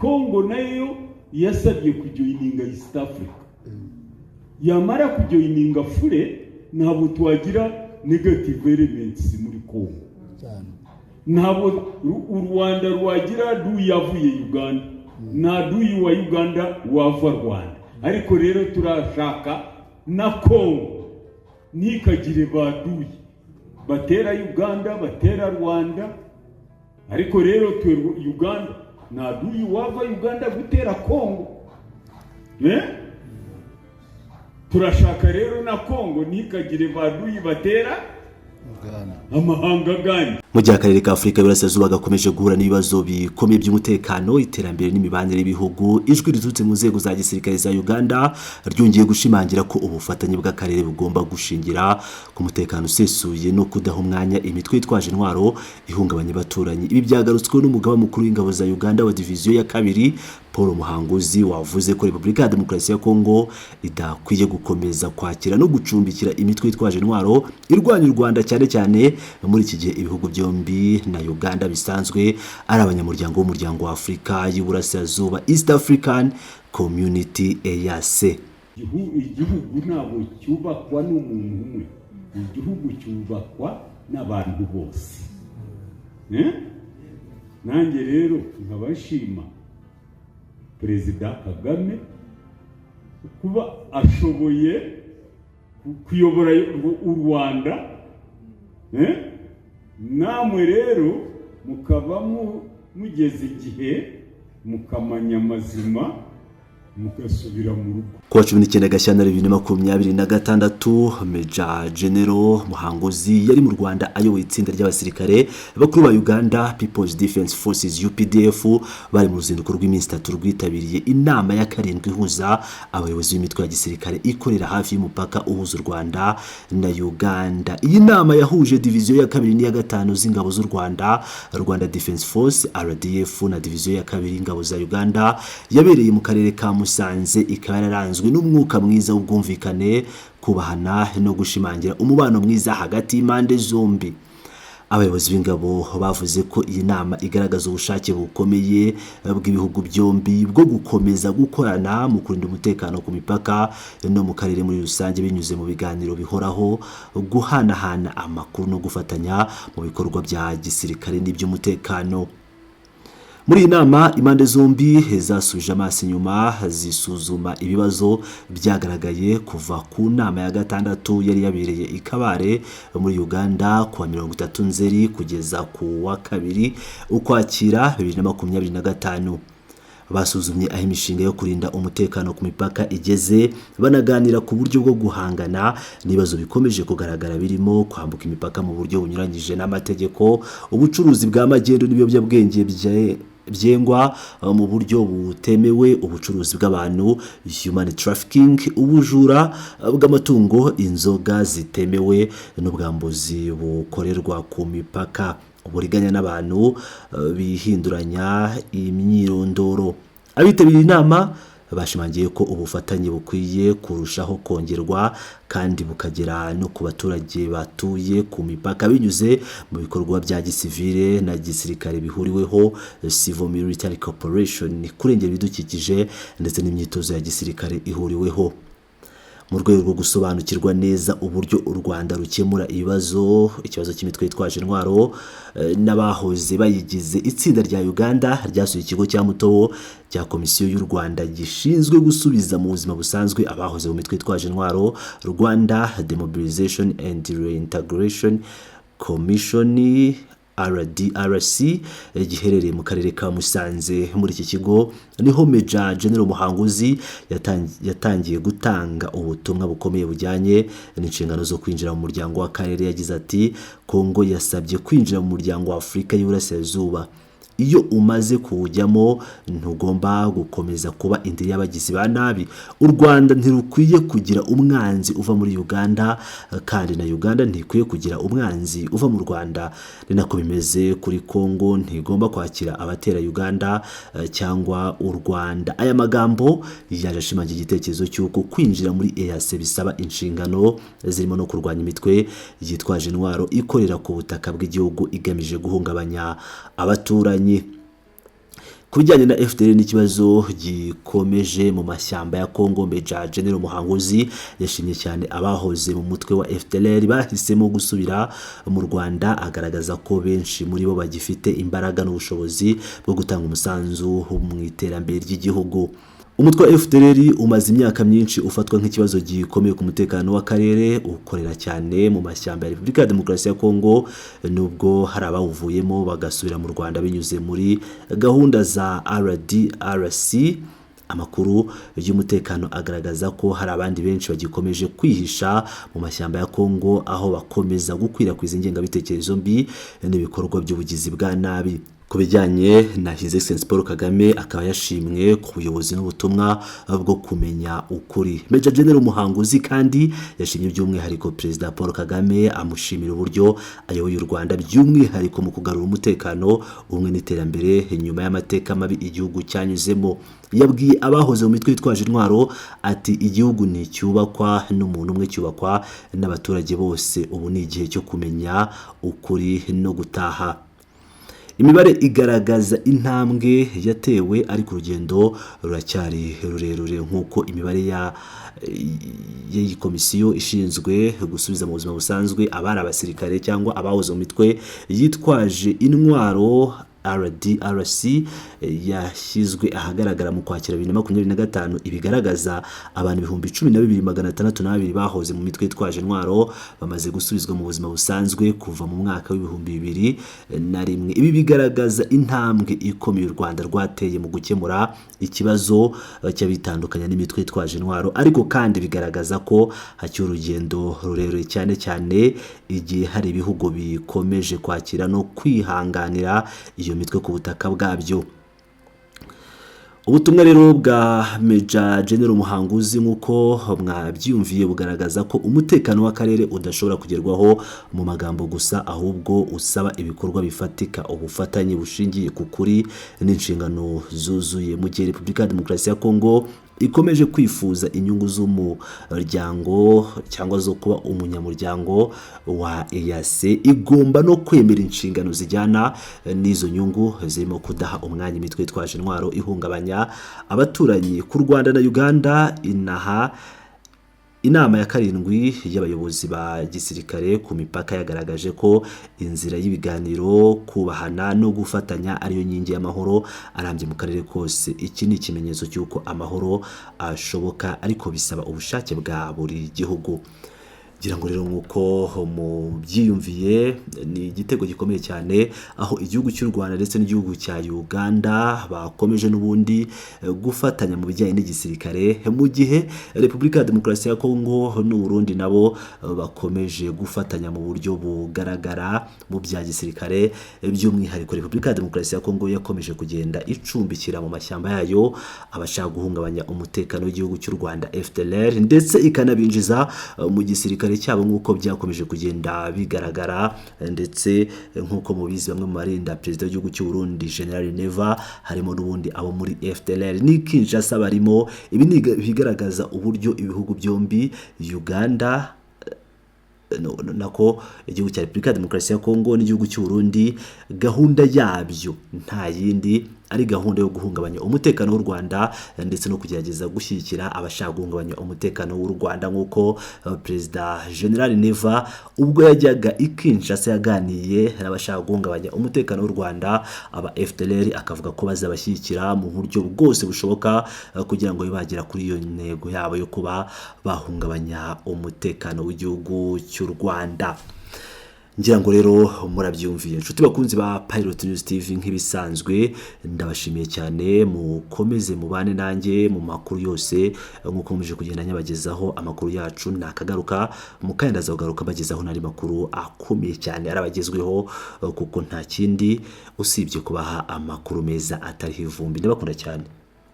Kongo nayo yasabye kujoininga East Africa. Yamara kujoininga fully, ntabwo twagira negative elements muri Kongo. Ntabwo u Rwanda rwagira adui yavuye Uganda, nta adui wa Uganda wava Rwanda. Ariko rero turashaka na Kongo ntikagire ba adui batera Uganda, batera Rwanda. Ariko rero twe Uganda, nta adui wava Uganda gutera Kongo, eh? Turashaka rero na Kongo ntikagire ba adui batera amahanga gandi. Mu gihe akarere ka Afurika y'Iburasirazuba gakomeje guhura n'ibibazo bikomeye by'umutekano, iterambere n'imibanire y'ibihugu, ijwi riturutse mu nzego za gisirikare za Uganda ryongeye gushimangira ko ubufatanye bw'akarere bugomba gushingira ku mutekano usesuye no kudaha umwanya imitwe yitwaje intwaro ihungabanya abaturanyi. Ibi byagarutsweho n'umugaba mukuru w'ingabo za Uganda wa diviziyo ya kabiri, Paul Muhanguzi, wavuze ko Repubulika ya Demokarasi ya Kongo idakwiye gukomeza kwakira no gucumbikira imitwe yitwaje intwaro irwanya u Rwanda, cyane cyane muri iki gihe ibihugu byombi na Uganda bisanzwe ari abanyamuryango w'Umuryango wa Afurika y'Iburasirazuba, East African Community, EAC. Igihugu ntabwo cyubakwa n'umuntu umwe, igihugu cyubakwa n'abantu bose, eh? Nanjye rero nkabashima Perezida Kagame kuba ashoboye kuyobora u Rwanda, eh? Namwe rero mukaba mugeze igihe mukamanya amazima, mugasubira mu rugo. Kuwa 19 Gashyantare 2026, Major General Muhanguzi yari mu Rwanda ayoboye itsinda ry'abasirikare bakuru ba Uganda People's Defence Forces, UPDF, bari mu ruzinduko rw'iminsi 3 rwitabiriye inama ya karindwi ihuza abayobozi b'imitwe ya gisirikare ikorera hafi y'umupaka uhuza u Rwanda na Uganda. Iyi nama yahuje diviziyo ya kabiri n'iya gatanu z'ingabo z'u Rwanda, Rwanda Defence Force, RDF, na diviziyo ya kabiri y'ingabo za Uganda, yabereye mu karere ka Musanze, ikaba yararanzwe n'umwuka mwiza w'ubwumvikane, kubahana no gushimangira umubano mwiza hagati y'impande zombi. Abayobozi b'ingabo bavuze ko iyi nama igaragaza ubushake bukomeye bw'ibihugu byombi bwo gukomeza gukorana mu kurinda umutekano ku mipaka no mu karere muri rusange, binyuze mu biganiro bihoraho, guhanahana amakuru no gufatanya mu bikorwa bya gisirikare n'iby'umutekano. Muri iyi nama, impande zombi zasubije amaso inyuma, zisuzuma ibibazo byagaragaye kuva ku nama ya gatandatu yari yabereye i Kabale muri Uganda kuwa 30 Nzeri kugeza ku wa 2 Ukwakira 2025. Basuzumye aho imishinga yo kurinda umutekano ku mipaka igeze, banaganira ku buryo bwo guhangana n'ibibazo bikomeje kugaragara birimo kwambuka imipaka mu buryo bunyuranyije n'amategeko, ubucuruzi bwa magendu n'ibiyobyabwenge byengwa mu buryo butemewe, ubucuruzi bw'abantu, human trafficking, ubujura bw'amatungo, inzoga zitemewe n'ubwambuzi bukorerwa ku mipaka, uburiganya n'abantu bihinduranya imyirondoro. Abitabiriye inama bashimangiye ko ubufatanye bukwiye kurushaho kongerwa kandi bukagera no ku baturage batuye ku mipaka, binyuze mu bikorwa bya gisivile na gisirikare bihuriweho, civil military cooperation, kurengera ibidukikije ndetse n'imyitozo ya gisirikare ihuriweho. Mu rwego rwo gusobanukirwa neza uburyo u Rwanda rukemura ikibazo cy'imitwe yitwaje intwaro n'abahoze bayigize, itsinda rya Uganda ryasuye ikigo cya Mutobo cya Komisiyo y'u Rwanda gishinzwe gusubiza mu buzima busanzwe abahoze mu mitwe yitwaje intwaro, Rwanda Demobilization and Reintegration Commission, RDRC, giherereye mu karere ka Musanze. Muri iki kigo niho Major General Muhanguzi yatangiye gutanga ubutumwa bukomeye bujyanye n'inshingano zo kwinjira mu muryango w'akarere. Yagize ati: "Kongo yasabye kwinjira mu Muryango wa Afurika y'Iburasirazuba. Iyo umaze kuwujyamo, ntugomba gukomeza kuba indiri y'abagizi ba nabi. U Rwanda ntirukwiye kugira umwanzi uva muri Uganda, kandi na Uganda ntikwiye kugira umwanzi uva mu Rwanda. Ni nako bimeze kuri Kongo, ntigomba kwakira abatera Uganda cyangwa u Rwanda." Aya magambo yaje ashimangira igitekerezo cy'uko kwinjira muri EAC bisaba inshingano zirimo no kurwanya imitwe yitwaje intwaro ikorera ku butaka bw'igihugu igamije guhungabanya abaturanyi. Ku bijyanye na FDLR n'ikibazo gikomeje mu mashyamba ya Congo, Major General Muhanguzi yashimye cyane abahoze mu mutwe wa FDLR bahisemo gusubira mu Rwanda, agaragaza ko benshi muri bo bagifite imbaraga n'ubushobozi bwo gutanga umusanzu mu iterambere ry'igihugu. Umutwe wa FDLR umaze imyaka myinshi ufatwa nk'ikibazo gikomeye ku mutekano w'akarere, ukorera cyane mu mashyamba ya Repubulika ya Demokarasi ya Kongo, nubwo hari abawuvuyemo bagasubira mu Rwanda binyuze muri gahunda za RDRC. Amakuru y'umutekano agaragaza ko hari abandi benshi bagikomeje kwihisha mu mashyamba ya Kongo, aho bakomeza gukwirakwiza ingengabitekerezo mbi n'ibikorwa by'ubugizi bwa nabi. Ku bijyanye na His Excellency Paul Kagame, akaba yashimwe ku buyobozi n'ubutumwa bwo kumenya ukuri. Major General Muhanguzi kandi yashimye by'umwihariko Perezida Paul Kagame, amushimira uburyo ayoboye u Rwanda, by'umwihariko mu kugarura umutekano, ubumwe n'iterambere nyuma y'amateka mabi igihugu cyanyuzemo. Yabwiye abahoze mu mitwe yitwaje intwaro ati: "Igihugu nticyubakwa n'umuntu umwe, cyubakwa n'abaturage bose. Ubu ni igihe cyo kumenya ukuri no gutaha." Imibare igaragaza intambwe yatewe, ariko urugendo ruracyari rurerure, nk'uko imibare ya y'iyi komisiyo ishinzwe gusubiza mu buzima busanzwe abari abasirikare cyangwa abahoze mu mitwe yitwaje intwaro RDRC yashyizwe ahagaragara mu Kwakira 2025, ibigaragaza abantu 12,602 bahoze mu mitwe yitwaje intwaro bamaze gusubizwa mu buzima busanzwe kuva mu mwaka wa 2001. Ibi bigaragaza intambwe ikomeye u Rwanda rwateye mu gukemura ikibazo cy'abitandukanya n'imitwe yitwaje intwaro, ariko kandi bigaragaza ko hakiri urugendo rurerure, cyane cyane igihe hari ibihugu bikomeje kwakira no kwihanganira iyo mitwe ku butaka bwabyo. Ubutumwa rero bwa Major General Muhanguzi, nk'uko mwabyiyumviye, bugaragaza ko umutekano w'akarere udashobora kugerwaho mu magambo gusa, ahubwo usaba ibikorwa bifatika, ubufatanye bushingiye ku kuri n'inshingano zuzuye. Mu gihe Repubulika ya Demokarasi ya Kongo ikomeje kwifuza inyungu z'umuryango cyangwa zo kuba umunyamuryango wa EAC, igomba no kwemera inshingano zijyana n'izo nyungu, zirimo kudaha umwanya imitwe yitwaje intwaro ihungabanya abaturanyi. Ku Rwanda na Uganda, inaha inama ya karindwi y'abayobozi ba gisirikare ku mipaka yagaragaje ko inzira y'ibiganiro, kubahana no gufatanya ariyo nkingi y'amahoro arambye mu karere kose. Iki ni ikimenyetso cy'uko amahoro ashoboka, ariko bisaba ubushake bwa buri gihugu. Ngira ngo rero nk'uko mubyiyumviye, ni igitego gikomeye cyane, aho igihugu cy'u Rwanda ndetse n'igihugu cya Uganda bakomeje n'ubundi gufatanya mu bijyanye n'igisirikare, mu gihe Repubulika ya Demokarasi ya Kongo n'u Burundi nabo bakomeje gufatanya mu buryo bugaragara mu bya gisirikare. By'umwihariko Repubulika ya Demokarasi ya Kongo yakomeje kugenda icumbikira mu mashyamba yayo abashaka guhungabanya umutekano w'igihugu cy'u Rwanda, FDLR, ndetse ikanabinjiza mu gisirikare cyabo, nk'uko byakomeje kugenda bigaragara. Ndetse nk'uko mubizi, bamwe mu barinda perezida w'igihugu cy'u Burundi General Neva harimo n'ubundi abo muri FDLR, ni Kinshasa barimo. Ibi ni ibigaragaza uburyo ibihugu byombi, Uganda nako igihugu cya Repubulika ya Demokarasi ya Kongo n'igihugu cy'u Burundi, gahunda yabyo nta yindi ari gahunda yo guhungabanya umutekano w'u Rwanda ndetse no kugerageza gushyigikira abashaka guhungabanya umutekano w'u Rwanda, nk'uko Perezida General Neva ubwo yajyaga i Kinshasa yaganiye n'abashaka guhungabanya umutekano w'u Rwanda, aba FDLR, akavuga ko bazabashyigikira mu buryo bwose bushoboka kugira ngo babe bagera kuri iyo ntego yabo yo kuba bahungabanya umutekano w'igihugu cy'u Rwanda. Ngira ngo rero murabyumviye, inshuti bakunzi ba Pilot News TV, nk'ibisanzwe ndabashimiye cyane. Mukomeze mubane nanjye mu makuru yose nk'uko nkomeje kugenda nyabagezaho amakuru yacu. Nakagaruka mukanya, ndaza kugaruka mbagezaho n'andi makuru akomeye cyane arabagezweho, kuko nta kindi usibye kubaha amakuru meza atariho ivumbi. Ndabakunda cyane.